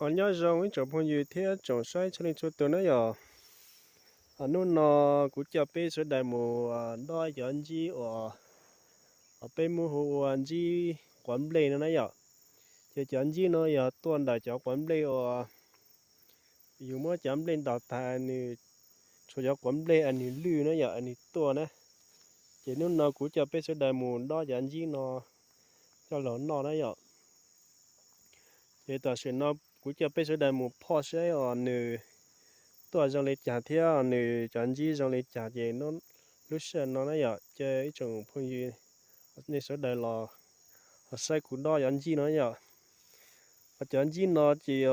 Os, nyob zoo ib tsoom phooj ywg thiab tsoom saib txhua leej txhua tus na yom. Hnub no kuv coj peb sawv daws mus dob cov ntsib uas, uas peb muab hu ua ntsib quav nplej no na yom. Ces cov ntsib no yog tuaj ntawm cov quav nplej uas yus muab cov nplej ntaus tag nws tshuav cov quav nplej es nws lwj na yom, es nws tuaj na. Ces hnub no kuv coj peb sawv daws mus dob cov ntsib no coj los noj na yom. Ces tam sim no kuv coj peb sawv daws mus phoj saib os nws tuaj zoo li cas thiab nws cov ntsib zoo li cas ces lub sij hawm no na yom, ces ib tsoom phooj ywg nej sawv daws los saib kuv dob cov ntsib no yom. Cov ntsib no ces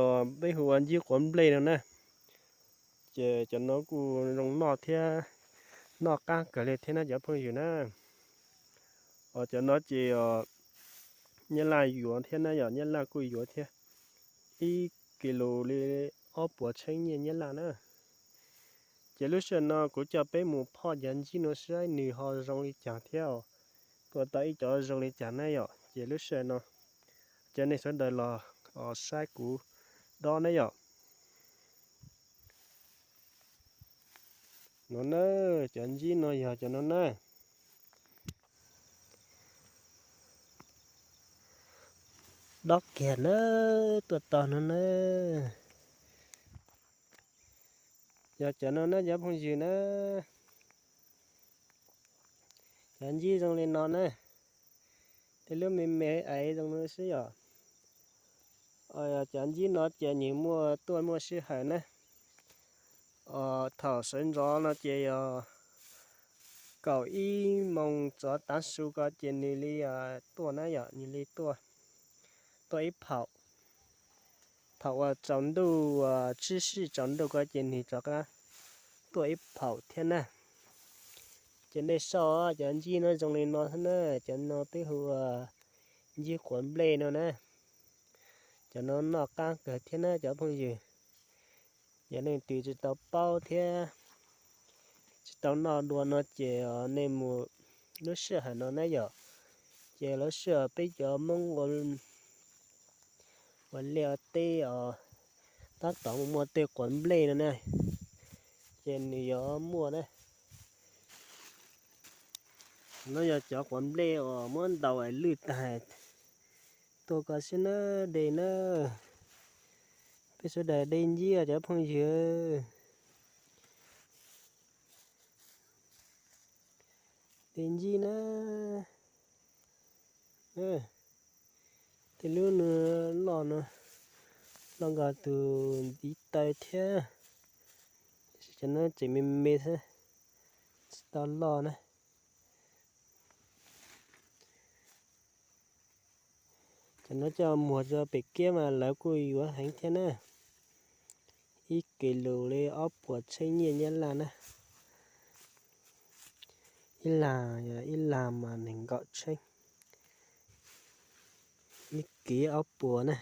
peb hu ua ntsib quav nplej no na. Ces cov no kuj zoo noj thiab, noj qab kawg li thiab na cov phooj ywg na. Os, cov no ces Nyab Laj yuav thiab na yom, Nyab Laj kuj yuav thiab, ib kis lus li ob puas txheeb nyiaj Nyab Laj na. Ces lub sij hawm no kuv coj peb mus phoj cov ntsib no saib nws ho zoo li cas thiab, tuaj tau ib cov zoo li cas na yom. Ces lub sij hawm no cov nej sawv daws los saib kuv dob na yom. No na, cov ntsib no yog cov no na. Dob kiag na, tuaj tau no na. Yog cov no na cov phooj ywg na. Cov ntsib zoo li no na. Tej lub me me aiv zoo no xwb yom. Cov ntsib no ces nws muaj tuaj muaj sij hawm na. Thaum sawv ntxov no ces yog kaum ib moos txog tav su ko ces nws li tuaj na yom, nws li tuaj, tuaj ib phaum. Thaum uas tsaus ntuj, tsib sij tsaus ntuj ko ces nws rov qab tuaj ib phaum thiab na. Ces nej saib cov ntsib no zoo li no xwb na, cov no twb hu ua ntsib quav nplej no na. Cov no noj qab kawg thiab na cov phooj ywg. Yog leej twg tsis tau paub thiab tsis tau noj dua no ces nej mus lub sij hawm no na yom. Ces lub sij hawm peb cov Hmoob ua liaj ua teb os, tab tom muaj tej quav nplej no na, ces nws yuav muaj na. No yog cov quav nplej uas muab ntaus es lwj tag tuaj ko xwb na, de na. Peb sawv daws de ntsib cov phooj ywg. De ntsib na. Tej lub no loj no, loj nkaus tus ntiv taw thiab. Cov no tseem me me xwb, tsis tau loj na. Cov no coj muag rau pem kiab mas lawv kuj yuav heev thiab na. Ib kis lus li ob puas txheeb nyiaj Nyab Laj na. Ib lag, ib lag mas nees nkaum txheeb, ib kis ob puas na.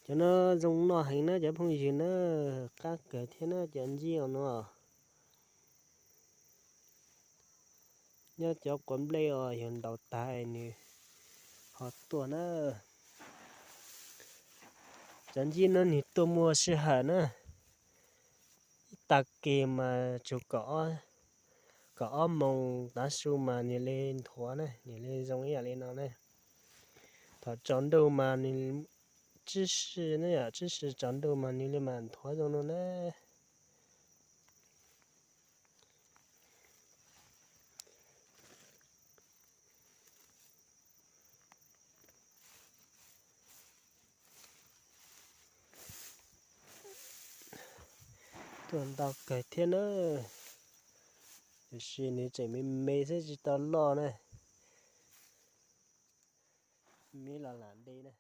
Cov no zoo noj heev na cov phooj ywg na, qab kawg thiab na cov ntsib no. Nyob cov quav nplej uas yog ntaus tag nws ho tuaj na. Cov ntsib no nws tuaj muaj sij hawm na. Ib tag kis mas tsuas kaum ob moos tav su mas nws li nthuav na, nws li zoo ib yam li no na. Thaum tsaus ntuj mas nws tsib si na yom, tsib si tsaus ntuj mas nws li mam nthuav zoo no na. Tuaj ntau kawg thiab na, tiam sis nws tseem me me xwb tsis tau loj na. Me los lam de na.